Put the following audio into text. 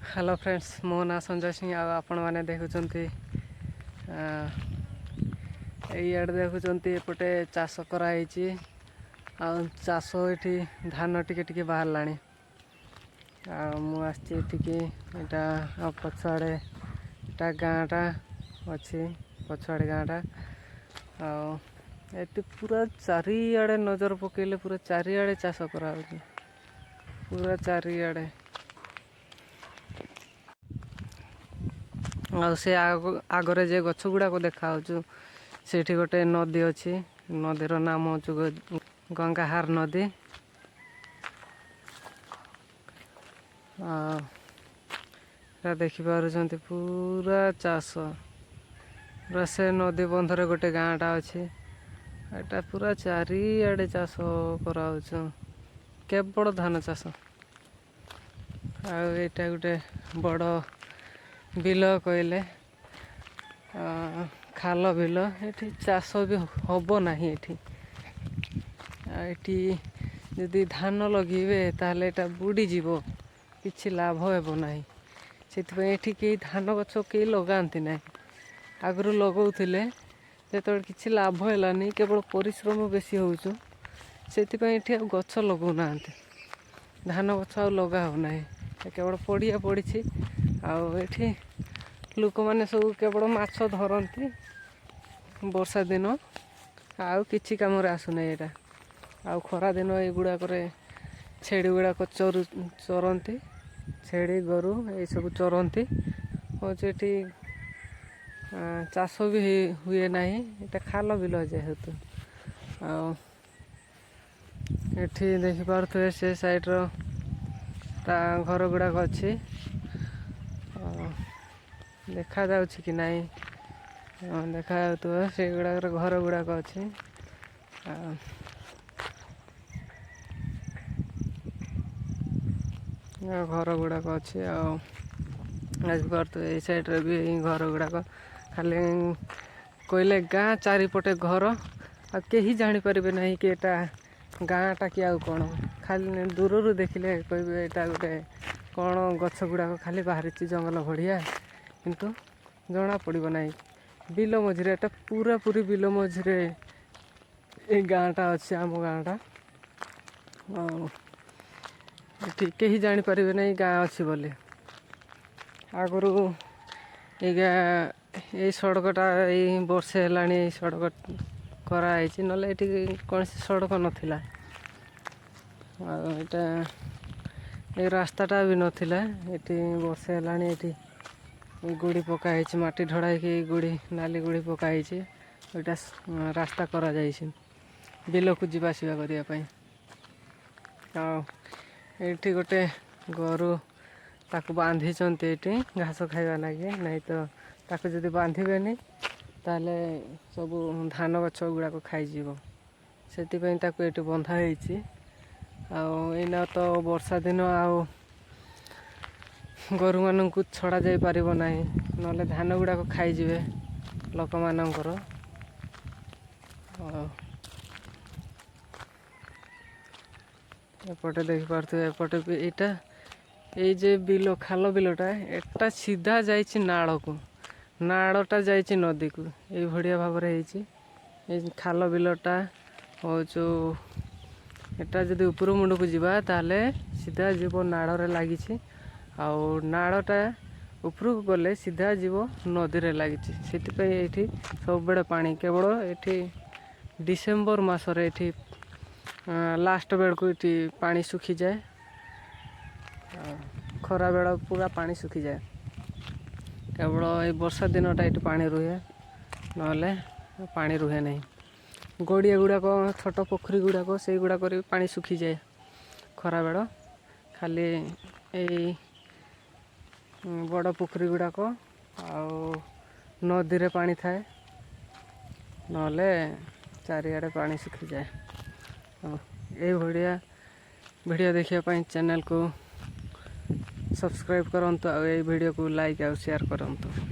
Hello friends, ମୋ ନାଁ ସଞ୍ଜୟ ସିଂ ଆଉ ଆପଣମାନେ ଦେଖୁଛନ୍ତି, ଏଇଆଡ଼େ ଦେଖୁଛନ୍ତି, ଏପଟେ ଚାଷ କରାହେଇଛି ଆଉ ଚାଷ ଏଠି ଧାନ ଟିକେ ଟିକେ ବାହାରିଲାଣି। ଆଉ ମୁଁ ଆସିଛି ଏଠିକି। ଏଇଟା ଆଉ ପଛଆଡ଼େ ଏଇଟା ଗାଁଟା ଅଛି, ପଛଆଡ଼େ ଗାଁଟା। ଆଉ ଏଠି ପୁରା ଚାରିଆଡ଼େ ନଜର ପକେଇଲେ ପୁରା ଚାରିଆଡ଼େ ଚାଷ କରାହେଉଛି, ପୁରା ଚାରିଆଡ଼େ। ଆଉ ସେ ଆଗରେ ଯେ ଗଛ ଗୁଡ଼ାକ ଦେଖାହେଉଛୁ, ସେଇଠି ଗୋଟେ ନଦୀ ଅଛି। ନଦୀର ନାମ ହେଉଛି ଗଙ୍ଗାହାର ନଦୀ। ଆଉ ଏଟା ଦେଖିପାରୁଛନ୍ତି, ପୁରା ଚାଷ ପୁରା। ସେ ନଦୀ ବନ୍ଧରେ ଗୋଟେ ଗାଁଟା ଅଛି। ଏଟା ପୁରା ଚାରିଆଡ଼େ ଚାଷ କରାହେଉଛି, କେବଳ ଧାନ ଚାଷ। ଆଉ ଏଇଟା ଗୋଟେ ବଡ଼ ବିଲ କହିଲେ, ଖାଲ ବିଲ। ଏଠି ଚାଷ ବି ହେବ ନାହିଁ ଏଠି। ଆଉ ଏଠି ଯଦି ଧାନ ଲଗେଇବେ, ତାହେଲେ ଏଇଟା ବୁଡ଼ିଯିବ, କିଛି ଲାଭ ହେବ ନାହିଁ। ସେଥିପାଇଁ ଏଠି କେହି ଧାନ ଗଛ କେହି ଲଗାନ୍ତି ନାହିଁ। ଆଗରୁ ଲଗାଉଥିଲେ, ଯେତେବେଳେ କିଛି ଲାଭ ହେଲାନି, କେବଳ ପରିଶ୍ରମ ବେଶୀ ହେଉଛୁ, ସେଥିପାଇଁ ଏଠି ଆଉ ଗଛ ଲଗାଉନାହାନ୍ତି। ଧାନ ଗଛ ଆଉ ଲଗା ହେଉନାହିଁ, କେବଳ ପଡ଼ିଆ ପଡ଼ିଛି। ଆଉ ଏଠି ଲୋକମାନେ ସବୁ କେବଳ ମାଛ ଧରନ୍ତି ବର୍ଷା ଦିନ, ଆଉ କିଛି କାମରେ ଆସୁନାହିଁ ଏଇଟା। ଆଉ ଖରା ଦିନ ଏଇଗୁଡ଼ାକରେ ଛେଳି ଗୁଡ଼ାକ ଚରନ୍ତି, ଛେଳି, ଗୋରୁ ଏଇସବୁ ଚରନ୍ତି। ହେଉଛି ଏଠି ଚାଷ ବି ହୁଏ ନାହିଁ, ଏଇଟା ଖାଲ ବିଲ ଯେହେତୁ। ଆଉ ଏଠି ଦେଖିପାରୁଥିବେ, ସେ ସାଇଡ଼୍ର ତା ଘର ଗୁଡ଼ାକ ଅଛି। ଦେଖାଯାଉଛି କି ନାହିଁ? ଦେଖାଯାଉଥିବ, ସେଗୁଡ଼ାକର ଘର ଗୁଡ଼ାକ ଅଛି। ଆଉ ଘର ଗୁଡ଼ାକ ଅଛି। ଆଉ ଦେଖିପାରୁଥିବେ, ଏଇ ସାଇଡ଼୍ରେ ବି ଘର ଗୁଡ଼ାକ। ଖାଲି କହିଲେ ଗାଁ ଚାରିପଟେ ଘର, ଆଉ କେହି ଜାଣିପାରିବେ ନାହିଁ କି ଏଇଟା ଗାଁଟା କି ଆଉ କ'ଣ। ଖାଲି ଦୂରରୁ ଦେଖିଲେ କହିବେ ଏଇଟା ଗୋଟେ କ'ଣ, ଗଛ ଗୁଡ଼ାକ ଖାଲି ବାହାରିଛି ଜଙ୍ଗଲ ଭଳିଆ, କିନ୍ତୁ ଜଣା ପଡ଼ିବ ନାହିଁ। ବିଲ ମଝିରେ, ଏଟା ପୁରାପୁରି ବିଲ ମଝିରେ ଏଇ ଗାଁଟା ଅଛି, ଆମ ଗାଁଟା। ଆଉ ଏଠି କେହି ଜାଣିପାରିବେ ନାହିଁ ଗାଁ ଅଛି ବୋଲି। ଆଗରୁ ଏଇ ଗାଁ, ଏଇ ସଡ଼କଟା ଏଇ ବର୍ଷେ ହେଲାଣି ଏଇ ସଡ଼କ କରାହେଇଛି, ନହେଲେ ଏଠି କୌଣସି ସଡ଼କ ନଥିଲା। ଆଉ ଏଇଟା ଏଇ ରାସ୍ତାଟା ବି ନଥିଲା। ଏଠି ବର୍ଷେ ହେଲାଣି ଏଠି ଏଇ ଗୋଡ଼ି ପକା ହେଇଛି, ମାଟି ଢଳା ହେଇକି ଏଇ ଗୋଡ଼ି, ନାଲି ଗୋଡ଼ି ପକା ହେଇଛି। ଏଇଟା ରାସ୍ତା କରାଯାଇଛି ବିଲକୁ ଯିବା ଆସିବା କରିବା ପାଇଁ। ଆଉ ଏଇଠି ଗୋଟେ ଗୋରୁ, ତାକୁ ବାନ୍ଧିଛନ୍ତି ଏଇଠି ଘାସ ଖାଇବା ଲାଗି। ନାଇଁ ତ ତାକୁ ଯଦି ବାନ୍ଧିବେନି, ତାହେଲେ ସବୁ ଧାନ ଗଛ ଗୁଡ଼ାକ ଖାଇଯିବ। ସେଥିପାଇଁ ତାକୁ ଏଇଠି ବନ୍ଧା ହେଇଛି। ଆଉ ଏଇନା ତ ବର୍ଷା ଦିନ, ଆଉ ଗୋରୁମାନଙ୍କୁ ଛଡ଼ା ଯାଇପାରିବ ନାହିଁ, ନହେଲେ ଧାନ ଗୁଡ଼ାକ ଖାଇଯିବେ ଲୋକମାନଙ୍କର। ଆଉ ଏପଟେ ଦେଖିପାରୁଥିବେ, ଏପଟେ ବି ଏଇଟା ଏଇ ଯେ ବିଲ, ଖାଲ ବିଲଟା, ଏଟା ସିଧା ଯାଇଛି ନାଳକୁ, ନାଳଟା ଯାଇଛି ନଦୀକୁ। ଏଇଭଳିଆ ଭାବରେ ହେଇଛି ଏଇ ଖାଲ ବିଲଟା। ହଉଛୁ ଏଟା ଯଦି ଉପର ମୁଣ୍ଡକୁ ଯିବା, ତାହେଲେ ସିଧା ଯିବ ନାଳରେ ଲାଗିଛି, ଆଉ ନାଳଟା ଉପରକୁ ଗଲେ ସିଧା ଯିବ ନଦୀରେ ଲାଗିଛି। ସେଥିପାଇଁ ଏଇଠି ସବୁବେଳେ ପାଣି। କେବଳ ଏଠି ଡିସେମ୍ବର ମାସରେ ଏଠି ଲାଷ୍ଟ ବେଳକୁ ଏଠି ପାଣି ଶୁଖିଯାଏ, ଖରା ବେଳ ପୁରା ପାଣି ଶୁଖିଯାଏ। କେବଳ ଏଇ ବର୍ଷା ଦିନଟା ଏଠି ପାଣି ରୁହେ, ନହେଲେ ପାଣି ରୁହେ ନାହିଁ। ଗଡ଼ିଆ ଗୁଡ଼ାକ, ଛୋଟ ପୋଖରୀ ଗୁଡ଼ାକ, ସେଇଗୁଡ଼ାକରେ ବି ପାଣି ଶୁଖିଯାଏ ଖରାବେଳ। ଖାଲି ଏଇ ବଡ଼ ପୋଖରୀ ଗୁଡ଼ାକ ଆଉ ନଦୀରେ ପାଣି ଥାଏ, ନହେଲେ ଚାରିଆଡ଼େ ପାଣି ଶୁଖିଯାଏ। ଏଇଭଳିଆ ଭିଡ଼ିଓ ଦେଖିବା ପାଇଁ ଚ୍ୟାନେଲକୁ ସବସ୍କ୍ରାଇବ୍ କରନ୍ତୁ ଆଉ ଏଇ ଭିଡ଼ିଓକୁ ଲାଇକ୍ ଆଉ ସେୟାର କରନ୍ତୁ।